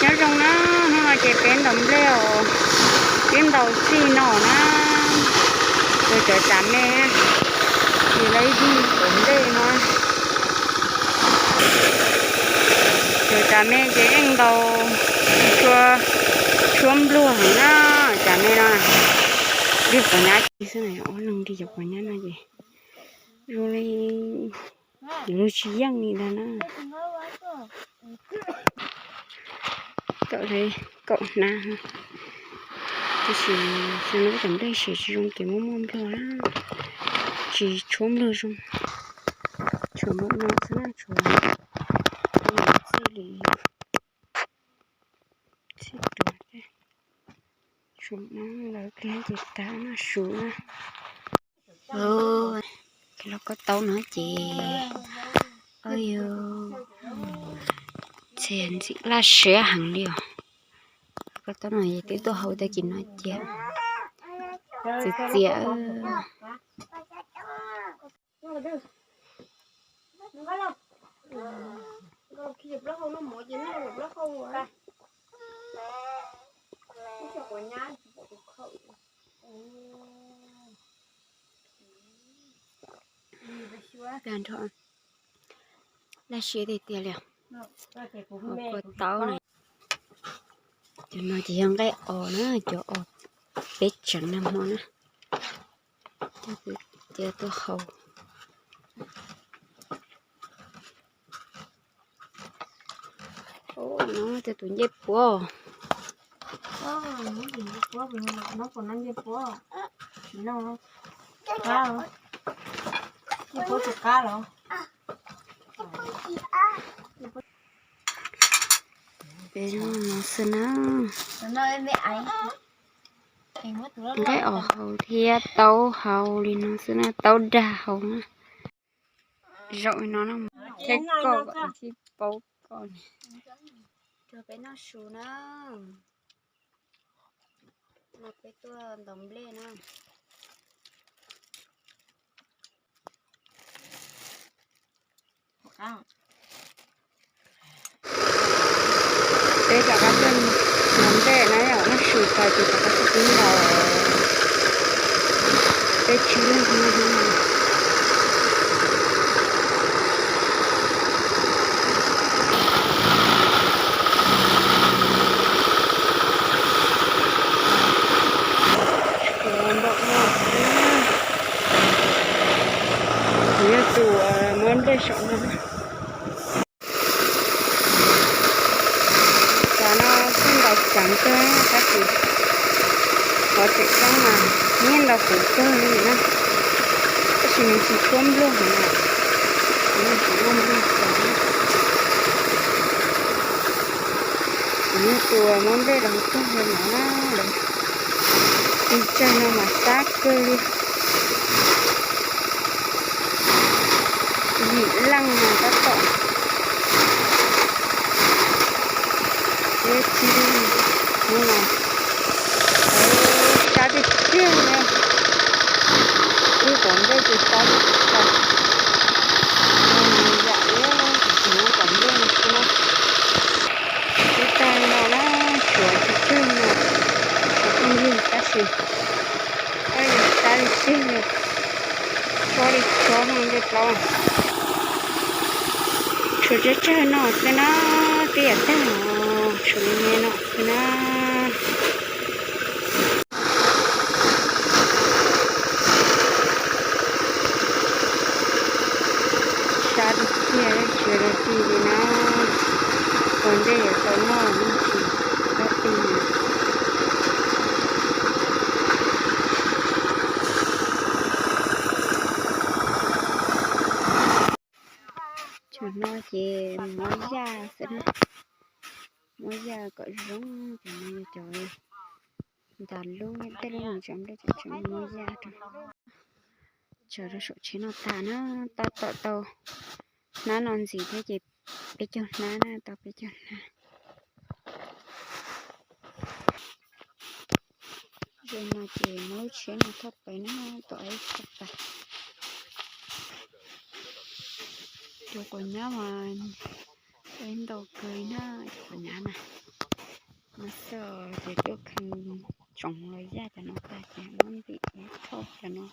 Nyob zoo na, hnub no ces peb ntaus nplej os, peb ntaus txij no na, ces cov tsav me, ces lawv ib tug ntawm ntej no, cov tsav me ces yeej ntaus tshuab, tshuab npluag heev na, tsav me no, li quav nyab xwb na, ob leeg li cov quav nyab no ces zoo li lub tsis yeej li ntag na. Kaum, kaum hnab, tab sis xyoo no cov nplej siav tsis zoo ces muaj muaj npluag na, tsis tshuab npluag zoo. Tshuav npluag no xwb na, tshuav txij li txij tuag thiab. Tshuav no lawv pliag ces tag noj su na. Los kob taub no ces, o, txhia ntxim laj siab heev li os. Kob taub no twb tuaj hau tag kis no cia txias txias. Laj siab tiag tiag li. Kob taub no, cov no ces yog nqaij os na, cov os peb tseev nag hmo na, cov tuaj hau. No cov tus ncej puab, ncej puab tus qab los. Peb no xwb na. Nqaij os hau thiab taub hau li no xwb na, taub dag hau na. Zaum no no, thiab koj kom thiaj paub koj. Rau peb noj su na. No peb tuaj ntaus nplej na. Peb rov qab tuaj ntaus nplej na, yog noj su tas ces rov qab tuaj pib ntaus. Peb tsib leeg no. Kuv yog tus muab nplej saum no. Cov no kuj ntaus ceev kawg tab sis qhov tseem ceeb mas nws ntaus huv kawg li na, tab sis nws tsis tshuab npluag heev na, nws tsis muaj npluag ceev. Kuv yog tus muab nplej los tag li no na, tus tsawg no mas sab kawg li. Yim leej no tab tom peb tsib leeg no, sab tiag tiag li. Ib tom ntej ces sab li cas, yam li tus tsis muaj tom ntej no xwb na. Ib tag no na, tshuav tsawg tsawg no, tshuav phooj ywg tab sis sab li tiag li, tshuab li tshuab ncej plaub. Tshuav tsawg tsawg no xwb na, twb yam tag, tshuav li me no xwb na. Sab tiag tiag, tsis ua dab tsi li na. Ua ntej yuav tau noj no tsis ua dab tsi li. Cov no ces muab yaj xwb na, muab yaj kom zoo. Cov no yog cov ntas lub, tej lub nws tseem nplej tseem muab yaj rau. Tsaws rau saum tsheb no tag na, tab tom tau hnab no ntxiv thiab ces peb caug hnab na, tau peb caug hnab. Zaum no ces muab lub tsheb no thauj pais na, tom ib thauj pais. Cov quav nyab mas ntau kawg na, cov quav nyab na. Ces tuaj khaws tsoov los yaj cov no tas ces muab ntim thauj cov no